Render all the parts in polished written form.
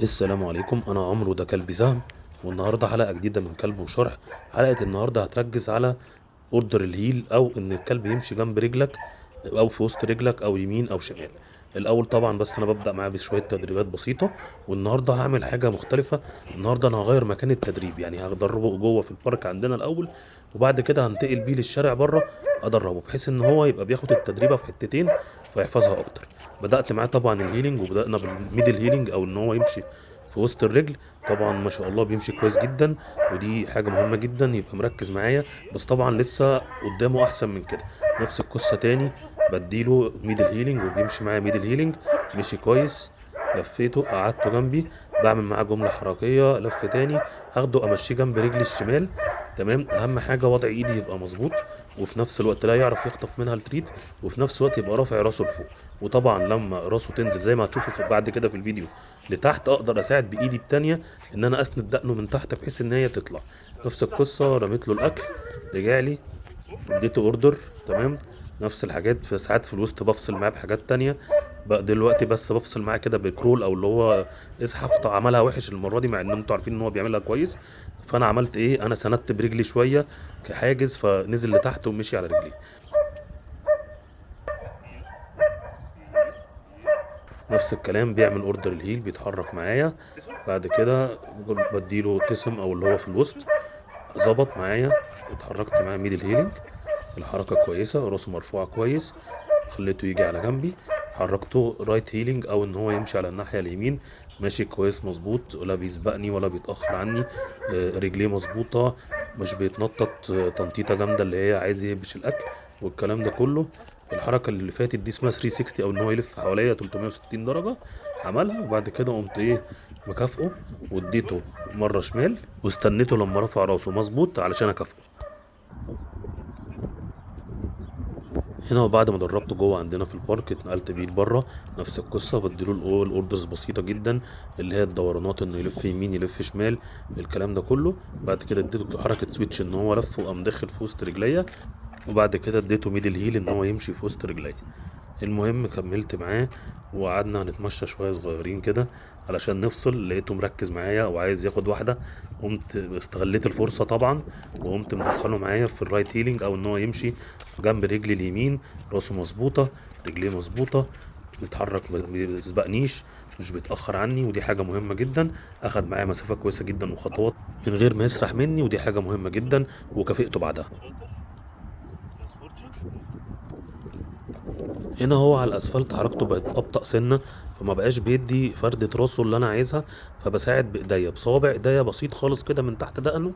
السلام عليكم، انا عمرو، ده كلب سهم، والنهارده حلقة جديدة من كلب وشرح. حلقة النهارده هتركز على order ال heel، او ان الكلب يمشي جنب رجلك او في وسط رجلك او يمين او شمال. الاول طبعا بس انا ببدا معاه بشوية تدريبات بسيطة، والنهارده هعمل حاجة مختلفة. النهارده انا هغير مكان التدريب، يعني هدربه جوه في ال park عندنا الاول، وبعد كده هنتقل بيه للشارع بره ادربه، بحيث ان هو يبقى بياخد التدريبه في حتتين فيحفظها اكتر. بدات معاه طبعا ال heeling، وبدانا بال middle heeling او ان هو يمشي في وسط الرجل. طبعا ما شاء الله بيمشي كويس جدا، ودي حاجة مهمة جدا يبقى مركز معايا، بس طبعا لسه قدامه احسن من كده. نفس القصة تاني، بديله middle heeling وبيمشي معايا middle heeling، مشي كويس. لفيته قعدته جنبي، بعمل معاه جملة حركية، لف تاني، هاخده امشيه جنب رجلي الشمال. تمام، اهم حاجة وضع ايدي يبقى مظبوط، وفي نفس الوقت لا يعرف يخطف منها ال treat، وفي نفس الوقت يبقى رافع راسه لفوق. وطبعا لما راسه تنزل زي ما هتشوفوا بعد كده في الفيديو لتحت، اقدر اساعد بايدي التانية ان انا اسند دقنه من تحت بحيث ان هي تطلع. نفس القصة، رميت له الاكل، رجع لي، اديته order. تمام، نفس الحاجات. في ساعات في الوسط بفصل معاه بحاجات تانية بقى دلوقتي، بس بفصل معاه كده ب crawl او اللي هو ازحف. عملها وحش المرة دي، مع ان انتوا عارفين ان هو بيعملها كويس. فانا عملت ايه؟ انا سندت برجلي شوية كحاجز، فنزل لتحت ومشي على رجلي. نفس الكلام بيعمل order ال heel، بيتحرك معايا. بعد كده بديله تسم او اللي هو في الوسط، ظبط معايا، اتحركت معاه middle heeling، الحركة كويسة، راسه مرفوعة كويس، خليته يجي على جنبي. حركته right heeling او ان هو يمشي على الناحية اليمين، ماشي كويس مظبوط، ولا بيسبقني ولا بيتاخر عني، رجليه مظبوطة، مش بيتنطط، تنطيطه جامدة اللي هي عايز يهبش الاكل والكلام ده كله. الحركة اللي فاتت دي اسمها 360 او ان هو يلف حواليا 360 درجه، عملها. وبعد كده قمت ايه؟ مكافئه، واديته مرة شمال، واستنيته لما رفع راسه مظبوط علشان اكافئه. هنا وبعد ما دربته جوه عندنا في ال park، اتنقلت بيه لبره. نفس القصة، بديله ال orders بسيطة جدا اللي هي الدورانات، انه يلف يمين يلف شمال الكلام ده كله. بعد كده اديته حركة switch ان هو لف وقام داخل في وسط رجليا، وبعد كده اديته middle heel ان هو يمشي في وسط رجليا. المهم كملت معاه وقعدنا نتمشى شوية صغيرين كده علشان نفصل. لقيته مركز معايا وعايز ياخد واحدة، قمت استغليت الفرصة طبعا، وقمت مدخله معايا في ال right heeling او ان هو يمشي جنب رجلي اليمين، راسه مظبوطة، رجليه مظبوطة، بيتحرك ما بيسبقنيش، مش بيتاخر عني، ودي حاجة مهمة جدا. اخد معايا مسافة كويسة جدا وخطوات من غير ما يسرح مني، ودي حاجة مهمة جدا، وكافئته بعدها. هنا هو على الاسفلت حركته بقت ابطا سنة، فما بقاش بيدي فردة راسه اللي انا عايزها، فبساعد بايديا، بصوابع ايديا بسيط خالص كده من تحت دقنه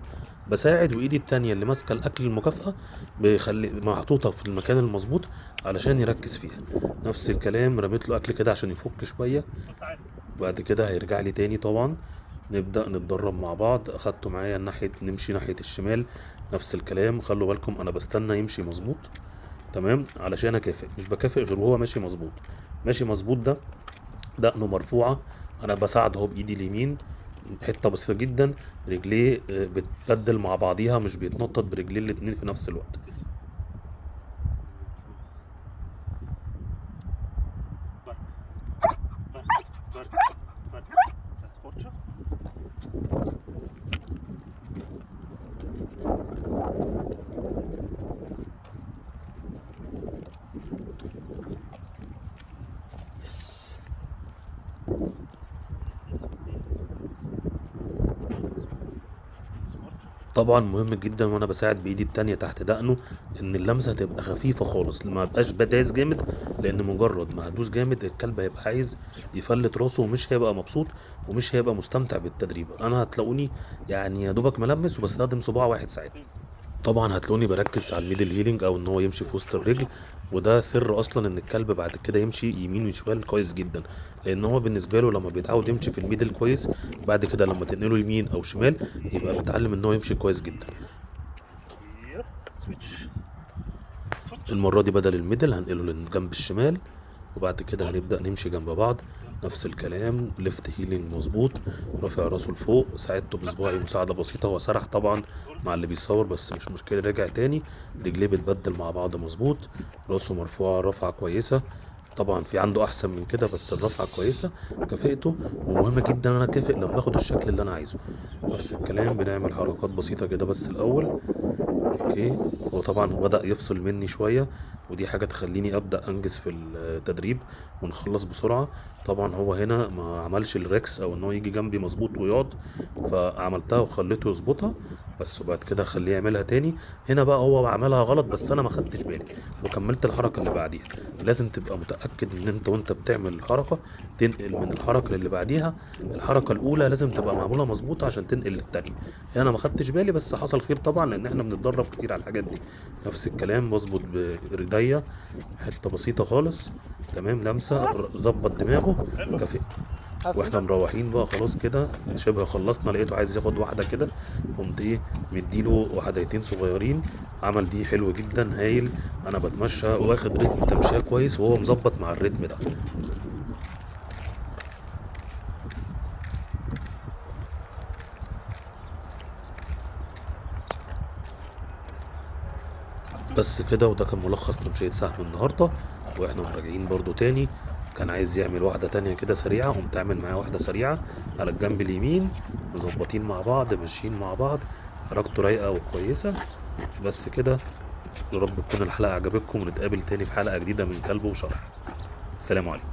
بساعد، وايدي التانية اللي ماسكه الاكل المكافاة بيخلي محطوطة في المكان المظبوط علشان يركز فيها. نفس الكلام، رميت له اكل كده عشان يفك شوية، بعد كده هيرجع لي تاني. طبعا نبدا نتدرب مع بعض. اخدته معايا ناحية، نمشي ناحية الشمال، نفس الكلام. خلوا بالكم انا بستنى يمشي مظبوط، تمام، علشان اكافئ، مش بكافئ غير وهو ماشي مظبوط. ماشي مظبوط، ده دقنه مرفوعة، انا بساعده اهو بايدي اليمين حتة بسيطة جدا، رجليه بتبدل مع بعضيها، مش بيتنطط برجليه الاتنين في نفس الوقت. طبعا مهم جدا وانا بساعد بايدي التانية تحت دقنه ان اللمسة تبقى خفيفة خالص، ما ابقاش بدايس جامد، لان مجرد ما هدوس جامد الكلب هيبقى عايز يفلت راسه ومش هيبقى مبسوط ومش هيبقى مستمتع بالتدريب. انا هتلاقوني يا دوبك ملمس وبستخدم صباع واحد ساعتها. طبعا هتلاقوني بركز على ال middle heeling او ان هو يمشي في وسط الرجل، وده سر اصلا ان الكلب بعد كده يمشي يمين وشمال كويس جدا، لان هو بالنسبة له لما بيتعود يمشي في ال middle كويس، بعد كده لما تنقله يمين او شمال يبقى متعلم ان هو يمشي كويس جدا. المرة دي بدل ال middle هنقله للجنب الشمال، وبعد كده هنبدا نمشي جنب بعض. نفس الكلام، left heeling مظبوط، رافع راسه لفوق، ساعدته بصباعي مساعدة بسيطة، هو سرح طبعا مع اللي بيصور بس مش مشكلة، رجع تاني، رجليه بتبدل مع بعض مظبوط، راسه مرفوعة رفعه كويسة، طبعا في عنده احسن من كده، بس الرفعة كويسة، كافئته. ومهم جدا ان انا اكافئ لما اخد الشكل اللي انا عايزه. نفس الكلام بنعمل حركات بسيطة كده بس الاول. okay، هو طبعا بدأ يفصل مني شوية، ودي حاجة تخليني ابدأ انجز في التدريب ونخلص بسرعة. طبعا هو هنا ما عملش الريكس او ان هو يجي جنبي مظبوط ويقعد، فعملتها وخليته يظبطها بس، وبعد كده خليه يعملها تاني. هنا بقى هو عملها غلط بس انا ما خدتش بالي وكملت الحركة اللي بعديها. لازم تبقى متأكد ان انت وانت بتعمل الحركة تنقل من الحركة اللي بعديها. الحركة الاولى لازم تبقى معمولة مظبوطة عشان تنقل للتانية. هنا انا ما خدتش بالي بس حصل خير طبعا، لان احنا بنتدرب كتير على الحاجات دي. نفس الكلام بظبط برجليا حتة بسيطة خالص، تمام، لمسة، ظبط دماغه، كافئته. واحنا مروحين بقى خلاص كده شبه خلصنا، لقيته عايز ياخد واحدة كده، قمت ايه مديله وحدتين صغيرين. عمل دي حلو جدا هايل. انا بتمشى واخد رتم تمشيه كويس وهو مظبط مع الريتم ده. بس كده، وده كان ملخص تمشية سهم النهاردة. واحنا مراجعين برضو تاني، كان عايز يعمل واحدة تانية كده سريعة، قمت عامل معاه واحدة سريعة على الجنب اليمين، مظبطين مع بعض، ماشيين مع بعض، حركته رايقة وكويسة. بس كده، يا رب تكون الحلقة عجبتكم، ونتقابل تاني في حلقة جديدة من كلب وشرح. السلام عليكم.